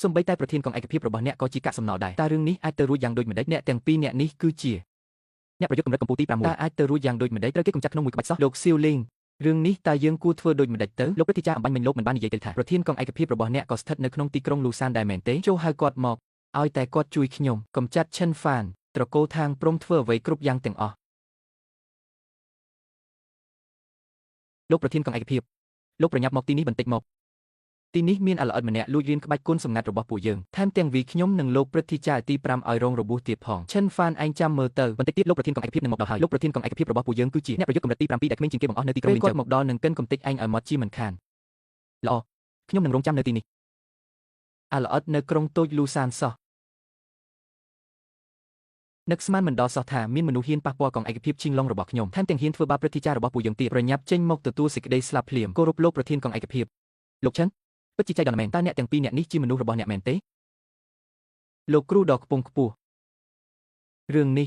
សូម្បីតែប្រធានកងឯកភាពរបស់អ្នកក៏ជាកាកសំណល់ដែរតើរឿងនេះអាចទៅរួចយ៉ាងដូចម្តេចអ្នកទាំងពីរអ្នកនេះគឺជាអ្នកប្រយុទ្ធកម្រិតកំពូលទី6តើអាចទៅរួចយ៉ាងដូចម្តេចត្រូវគេកម្ចាត់ក្នុងមួយក្បាច់សោះលោកសៀវលីងរឿងនេះតើយើងគួរធ្វើដូចម្តេចទៅលោកព្រឹទ្ធាចារ្យអំបញ្ញមិញលោកមិនបាននិយាយទៅថាប្រធានកងឯកភាពរបស់អ្នកក៏ស្ថិតនៅក្នុងទីក្រុងលូសានដែរមែនទេចូលហៅគាត់មកឲ្យតែគាត់ជួយខ្ញុំកម្ចាត់ឈិនហ្វានត្រកូលថាងព្រមធ្វើអ្វីគ្រប់យ៉ាងទាំងអស់លោកប្រធានកងឯកភាពលោកប្រញាប់មកទីនេះបន្តិចមកទីនេះមានអល្អិតម្នាក់លួចរៀនក្បាច់គុណសម្ងាត់របស់ពួកយើងថែមទាំងវីខ្ញុំនិងលោកព្រឹទ្ធាចារ្យទី5ឲ្យរងរបួសទៀតផងឈិនហ្វានឯងចាំមើលទៅបន្តិចទៀតលោកប្រធានកងឯកភាពនឹងមកដល់ហើយលោកប្រធានកងឯកភាពរបស់ពួកយើងគឺជាអ្នកប្រយុទ្ធកម្រិតទី7ដែលក្មេងជាងគេបង្អស់នៅទីក្រុងលីនគាត់មកដល់នឹងកិនកំទេចឯងឲ្យមកជាមិនខានល្អខ្ញុំនឹងរងចាំនៅទីនេះអល្អិតនៅក្រុងតូចលូសានសោះនឹកស្មានមិនដល់សោះថាមានមនុស្សហ៊ានប៉ះពាល់កងឯកភាពឈីងឡុងរបស់ខ្ញុំថែមទាំងហ៊ានធ្វើបាបព្រឹទ្ធាចារ្យរបស់ពួកយើងទៀតប្រញាប់ចេញមកទទួលសេចក្តីស្លាប់ភ្លាមគោរពលោកប្រធានកងឯកភាពលោកឈិនពិតជាចៃដន្យមែនតើអ្នកទាំងពីរអ្នកនេះជាមនុស្សរបស់អ្នកមែនទេលោកគ្រូដ៏ខ្ពង់ខ្ពស់រឿងនេះ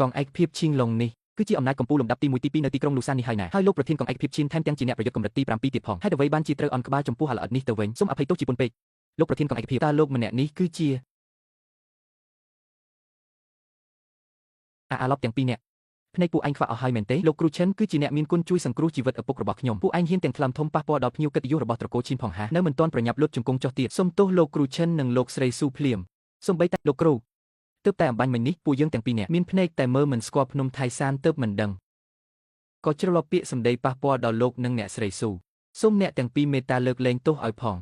កងឯកភាពឈីងឡុងនេះគឺជាអំណាចកំពូលលំដាប់ទី1ទី2នៅទីក្រុងលូសាននេះហើយណាហើយលោកប្រធានកងឯកភាពឈីនថែមទាំងជាអ្នកប្រយុទ្ធកម្រិតទី7ទៀតផងហេតុអ្វីបានជាត្រូវអន់ក្បាលចំពោះអាល្អិតនេះទៅវិញសូមអភ័យទោសជាពន់ពេកលោកប្រធានកងឯកភាពតើលោកម្នាក់នេះគឺជាអាឡប់ទាំងពីរនាក់ភ្នែកពួកឯងខ្វាក់អស់ហើយមែនទេលោកគ្រូឈិនគឺជាអ្នកមានគុណជួយសង្គ្រោះជីវិតឪពុករបស់ខ្ញុំពួកឯងហ៊ានទាំងថ្លើមធំប៉ះពាល់ដល់ភ្ញៀវកិត្តិយសរបស់ត្រកូលឈិនផងហានៅមិនទាន់ប្រញាប់លុតជង្គង់ចុះទៀតសូមទោសលោកគ្រូឈិននិងលោកស្រីស៊ូភ្លាមសូម្បីតែលោកគ្រូទើបតែអំបញ្ញមិញនេះពួកយើងទាំងពីរនាក់មានភ្នែកតែមើលមិនស្គាល់ភ្នំថៃសានទើបមិនដឹងក៏ជ្រលពាក្យសម្ដីប៉ះពាល់ដល់លោកនិងអ្នកស្រីស៊ូសូមអ្នកទាំងពីរមេត្តាលើកលែងទោសឲ្យផង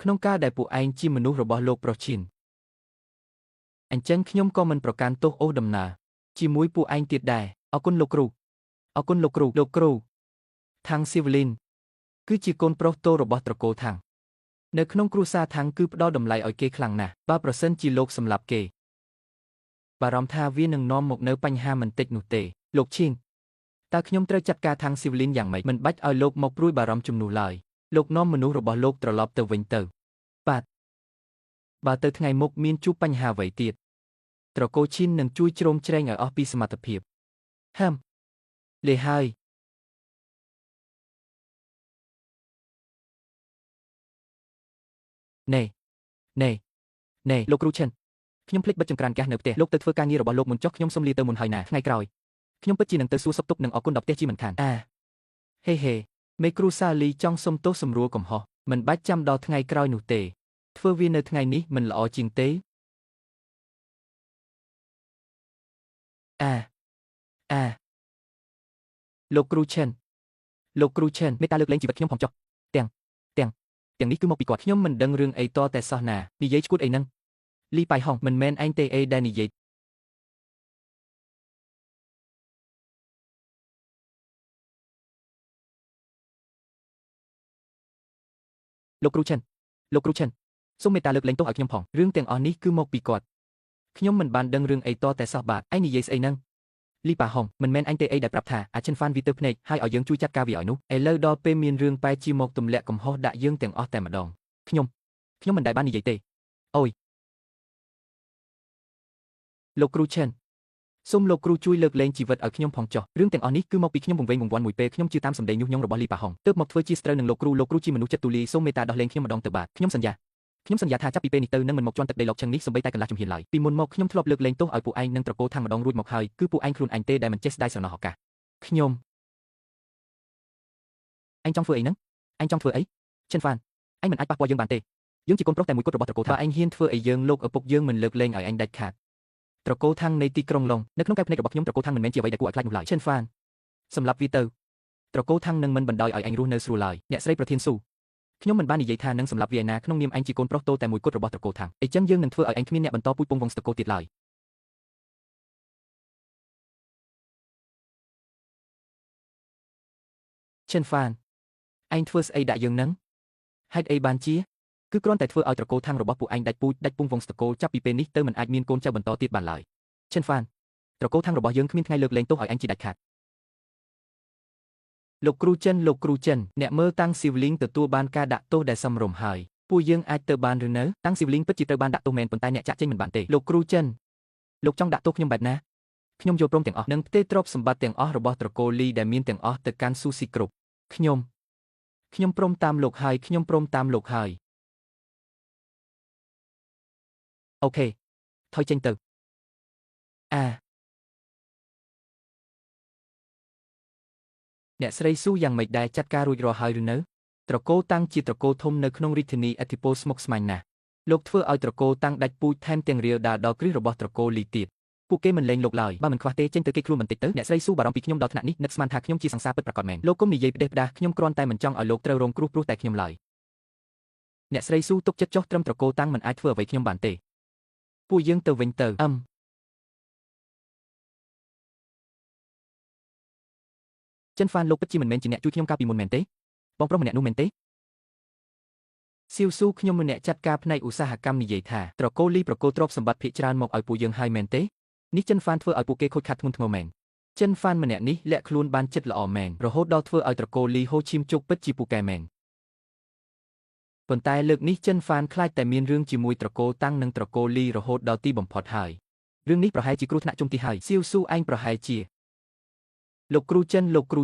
ក្នុងការដែលពួកឯងជាមនុស្សរបស់លោកប្រុសឈិនអញ្ចឹងខ្ញុំក៏មិនប្រកាន់ទោសអូសដំណើរជាមួយពួកឯងទៀតដែរអរគុណលោកគ្រូអរគុណលោកគ្រូលោកគ្រូថាងស៊ីវលីនគឺជាកូនប្រុសតូរបស់ត្រកូលថាងនៅក្នុងគ្រួសារថាងគឺផ្ដល់តម្លៃឲ្យគេខ្លាំងណាស់បើប្រសិនជាលោកសម្លាប់គេបារម្ភថាវានឹងនាំមកនៅបញ្ហាមិនតិចនោះទេលោកឈីងតើខ្ញុំត្រូវចាត់ការថាងស៊ីវលីនយ៉ាងម៉េចមិនបាច់ឲ្យលោកមកព្រួយបារម្ភជំនួសឡើយលោកនាំមនុស្សរបស់លោកត្រឡប់ទៅវិញទៅបាទបើទៅថ្ងៃមុខមានជួបបញ្ហាអ្វីទៀតត្រកូលឈិននឹងជួយជ្រោមជ្រែងឲ្យអស់ពីសមត្ថភាពហាំលេហើយណែណែណែលោកគ្រូឈិនខ្ញុំភ្លេចបិទចង្ក្រានហ្គាសនៅផ្ទះលោកទៅធ្វើការងាររបស់លោកមុនចុះខ្ញុំសុំលាទៅមុនហើយណាថ្ងៃក្រោយខ្ញុំពិតជានឹងទៅសួរសុខទុក្ខនិងអរគុណដល់ផ្ទះជាមិនខានអាហេហេមេគ្រូសាលីចង់សុំទោសសម្រួលកំហុសមិនបាច់ចាំដល់ថ្ងៃក្រោយនោះទេធ្វើវានៅថ្ងៃនេះមិនល្អជាងទេអាអាលោកគ្រូឈិនលោកគ្រូឈិនមេត្តាលើកលែងជីវិតខ្ញុំផងចុះទាំងទាំងទាំងនេះគឺមកពីគាត់ខ្ញុំមិនដឹងរឿងអីតតែសោះណានិយាយឈួតអីហ្នឹងលីប៉ៃហុងមិនមែនឯងទេអីដែលនិយាយលោកគ្រូឈិនលោកគ្រូឈិនសូមមេត្តាលើកលែងទោសឲ្យខ្ញុំផងរឿងទាំងអស់នេះគឺមកពីគាត់ខ្ញុំមិនបានដឹងរឿងអីតតែសោះបាទឯងនិយាយស្អីហ្នឹងលីប៉ាហុងមិនមែនអញទេអីដែលប្រាប់ថាអាឈិនហ្វានវីទៅភ្នែកហើយឲ្យយើងជួយចាត់ការវាឲ្យនោះឥឡូវដល់ពេលមានរឿងបែជាមកទម្លាក់កំហុសដាក់យើងទាំងអស់តែម្ដងខ្ញុំខ្ញុំមិនដែលបាននិយាយទេអូយលោកគ្រូឈិនសូមលោកគ្រូជួយលើកលែងជីវិតឲ្យខ្ញុំផងចុះរឿងទាំងអស់នេះគឺមកពីខ្ញុំវង្វេងវង្វាន់មួយពេលខ្ញុំជឿតាមសម្ដីញុះញង់របស់លីប៉ាហុងទើបមកធ្វើជាស្ត្រូវនឹងលោកគ្រូលោកគ្រូជាមនុស្សចិត្តទូលាយសូមមេត្តាដោះលែងខ្ញុំម្ដងទៅបាទខ្ញុំសន្យាខ្ញុំសន្យាថាចាប់ពីពេលនេះទៅនឹងមិនមកជន់ទឹកដីលោកឈឹងនេះសូម្បីតែកន្លះជំហានឡើយពីមុនមកខ្ញុំធ្លាប់លើកលែងទោសឲ្យពួកឯងនិងត្រកូលថាងម្ដងរួចមកហើយគឺពួកឯងខ្លួនឯងទេដែលមិនចេះស្ដាយស្រណោះឱកាសខ្ញុំឯងចង់ធ្វើអីហ្នឹងឯងចង់ធ្វើអីឈិនហ្វានឯងមិនអាចប៉ះពាល់យើងបានទេយើងជាកូនប្រុសតែមួយគត់របស់ត្រកូលថាឯងហ៊ានធ្វើអីយើងលោកឪពុកយើងមិនលើកលែងឲ្យឯងដាច់ខាតត្រកូលថាងនៃទីក្រុងឡុងនៅក្នុងកែវភ្នែករបស់ខ្ញុំត្រកូលថាងមិនមែនជាអ្វីដែលគួរឲ្យខ្លាចនោះឡើយឈិនហ្វានសម្លាប់វាទៅត្រកូលថាងនឹងមិនបណ្ដោយឲ្យឯងរស់នៅស្រួលឡើយអ្នកស្រីប្រធានស៊ូខ្ញុំមិនបាននិយាយថានឹងសម្លាប់វាឯណាក្នុងនាមឯងជាកូនប្រុសតូតែមួយគត់របស់ត្រកូលថាងអីចឹងយើងនឹងធ្វើឲ្យឯងគ្មានអ្នកបន្តពូជពងវង្សត្រកូលទៀតឡើយឈិនហ្វានឯងធ្វើស្អីដាក់យើងនឹងហេតុអីបានជាគឺគ្រាន់តែធ្វើឲ្យត្រកូលថាងរបស់ពួកឯងដាច់ពូជដាច់ពងវង្សត្រកូលចាប់ពីពេលនេះទៅមិនអាចមានកូនចៅបន្តទៀតបានឡើយឈិនហ្វានត្រកូលថាងរបស់យើងគ្មានថ្ងៃលើកលែងទោសឲ្យឯងជាដាច់ខាតលោកគ្រូចិនលោកគ្រូចិនអ្នកមើលតាំងស៊ីវលីងទទួលបានការដាក់ទោសដែលសមរម្យហើយពួកយើងអាចទៅបានឬនៅតាំងស៊ីវលីងពិតជាត្រូវបានដាក់ទោសមែនប៉ុន្តែអ្នកចាក់ចេញមិនបានទេលោកគ្រូចិនលោកចង់ដាក់ទោសខ្ញុំបែបណាខ្ញុំយល់ព្រមទាំងអស់នឹងផ្ទេរទ្រព្យសម្បត្តិទាំងអស់របស់ត្រកូលលីដែលមានទាំងអស់ទៅកាន់ស៊ូស៊ីគ្រប់ខ្ញុំខ្ញុំព្រមតាមលោកហើយខ្ញុំព្រមតាមលោកហើយ OK ថយចេញទៅអាអ្នកស្រីស៊ូយ៉ាងម៉េចដែរចាត់ការរួចរាល់ហើយឬនៅត្រកូលតាំងជាត្រកូលធំនៅក្នុងរាជធានីឥទ្ធិពលស្មុគស្មាញណាស់លោកធ្វើឲ្យត្រកូលតាំងដាច់ពូជថែមទាំងរាលដាលដល់គ្រឹះរបស់ត្រកូលលីទៀតពួកគេមិនលែងលោកឡើយបើមិនខ្វះទេចេញទៅគេខ្លួនបន្តិចទៅអ្នកស្រីស៊ូបារម្ភពីខ្ញុំដល់ថ្នាក់នេះនឹកស្មានថាខ្ញុំជាសង្សារពិតប្រាកដមែនលោកគុំនិយាយផ្ដេសផ្ដាសខ្ញុំគ្រាន់តែមិនចង់ឲ្យលោកត្រូវរងគ្រោះព្រោះតែខ្ញុំឡើយអ្នកស្រីស៊ូទុកចិត្តចុះត្រឹមត្រកូលតាំងមិនអាចធ្វើអ្វីខ្ញុំបានទេពួកយើងទៅវិញទៅអឹមចិនហ្វានលោកពិតជាមិនមែនជាអ្នកជួយខ្ញុំកាលពីមុនមែនទេបងប្រុសម្នាក់នោះមែនទេសៀវស៊ូខ្ញុំម្នាក់ចាត់ការផ្នែកឧស្សាហកម្មនិយាយថាត្រកូលលីប្រគល់ទ្រព្យសម្បត្តិភាគច្រើនមកឲ្យពួកយើងហើយមែនទេនេះចិនហ្វានធ្វើឲ្យពួកគេខូចខាតធ្ងន់ធ្ងរមែនចិនហ្វានម្នាក់នេះលាក់ខ្លួនបានចិត្តល្អមែនរហូតដល់ធ្វើឲ្យត្រកូលលីហូឈាមជោគពិតជាពូកែមែនប៉ុន្តែលើកនេះចិនហ្វានខ្លាចតែមានរឿងជាមួយត្រកូលតាំងនិងត្រកូលលីរហូតដល់ទីបំផុតហើយរឿងនេះប្រហែលជាគ្រោះថ្នាក់ជុំទីហើយសៀវស៊ូឯងប្រហែលជាលោកគ្រូចិនលោកគ្រូ